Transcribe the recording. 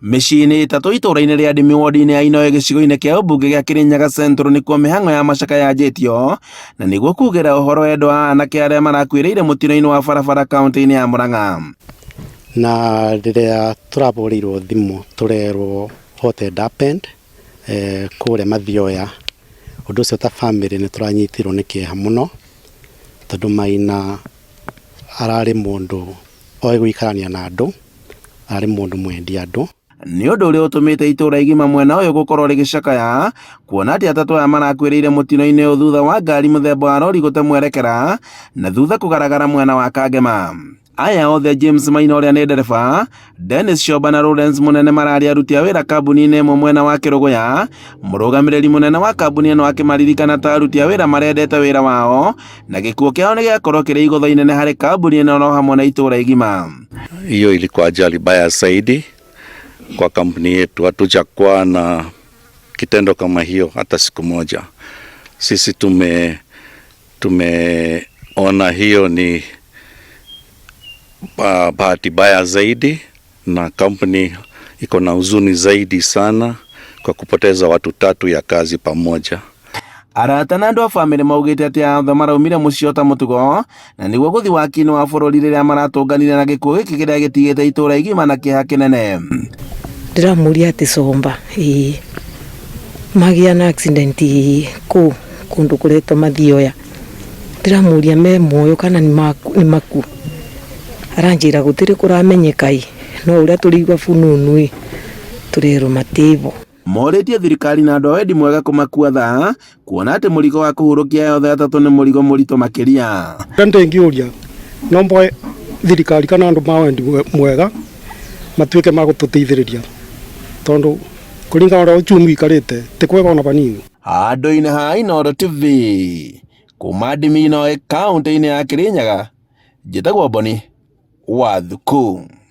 Mĩciĩ-inĩ ĩtatũ itũũra-inĩ rĩa Ndimi ward-inĩ ya Inoe gĩcigo-inĩ kĩa ũmbunge gĩa Kirinyaga Central nĩkuo mĩhang'o ya macakaya yanjĩtio na nĩguo kugĩra ũhoro endwa a anake arĩa marakuĩrĩire mũtino-inĩ wa barabara kaunti-inĩ ya Murang'a. Na rĩrĩa tũrahũrĩirwo thimũ tũrerwo what had happened kũrĩa Mathioya, ũndũ ũcio ta family nĩ tũranyitirwo nĩ kĩeha mũno, tondũ Maina ararĩ mũndũ oĩ gũikarania na andũ, ararĩ mũndũ mwendi andũ. Nĩ ũndũ ũrĩa ũtũmĩte itũũra igima mwena ũyũ gũkorwo rĩgĩcakaya kuona atĩ atatũ aya marakuĩrĩire mũtino-inĩ ũyũ thutha wa ngari mũthemba wa rori gũte mwerekera na thutha kũgaragara mwena wa Kangema. Aya othe James Maina ũrĩa nĩ ndereba, Dennis Shomba na Lawrence Mũnene mararĩ aruti a wĩra kambuni-inĩ ĩmwe mwena wa Kĩrũgũya. Mũrũgamĩrĩri mũnene wa kambuni ĩno akĩmaririkana ta aruti a wĩra marendete wĩra wao na gĩkuũ kĩao nĩ gĩakorwo kĩrĩ igũtha inene harĩ kambuni ĩno no hamwe na itũũra igima. Hiyo ilikuwa ajali baya zaidi kwa kampuni yetu. Hatujakuwa na kitendo kama hiyo hata siku moja. Sisi tumeona hiyo ni bahati baya zaidi, na kampuni iko na huzuni zaidi sana kwa kupoteza watu tatu ya kazi pamoja. Arata na andũ a bamĩrĩ maugĩte atĩ othe maraumire mũciĩ o ta mũtugo na nĩguo gũthiĩ waki-inĩ wa bũrũri rĩrĩa maratũnganire na gĩkuũ gĩkĩ kĩrĩa gĩtigĩte itũũra igima na kĩeha kĩnene. Ndĩramũria atĩ Somba ĩĩ magĩa na accident kũ kũndũ kũretwo Mathioya, ndĩramũria me muoyo kana nĩ maku, aranjĩra gũtirĩ kũramenyeka ĩ, no ũrĩa tũrĩigua fununu ĩ tũrerwo matĩbo. Morĩtie thirikari na andũ a wendi mwega kũmakua thaa kuona atĩ mũrigo wa kũhurũkia aya othe atatũ nĩ mũrigo mũritũ makĩria. Ndĩngĩũria no mboe thirikari kana andũ ma wendi mwega matuĩke ma gũtũteithĩrĩria, tondũ kũringana na ũrĩa uchumi ũikarĩte ti kwega ona vanini. Handũ-inĩ ha Inooro TV kuma Ndimi Inoe kaunti-inĩ ya Kirinyaga, njĩtagwo Boni wa Thuku.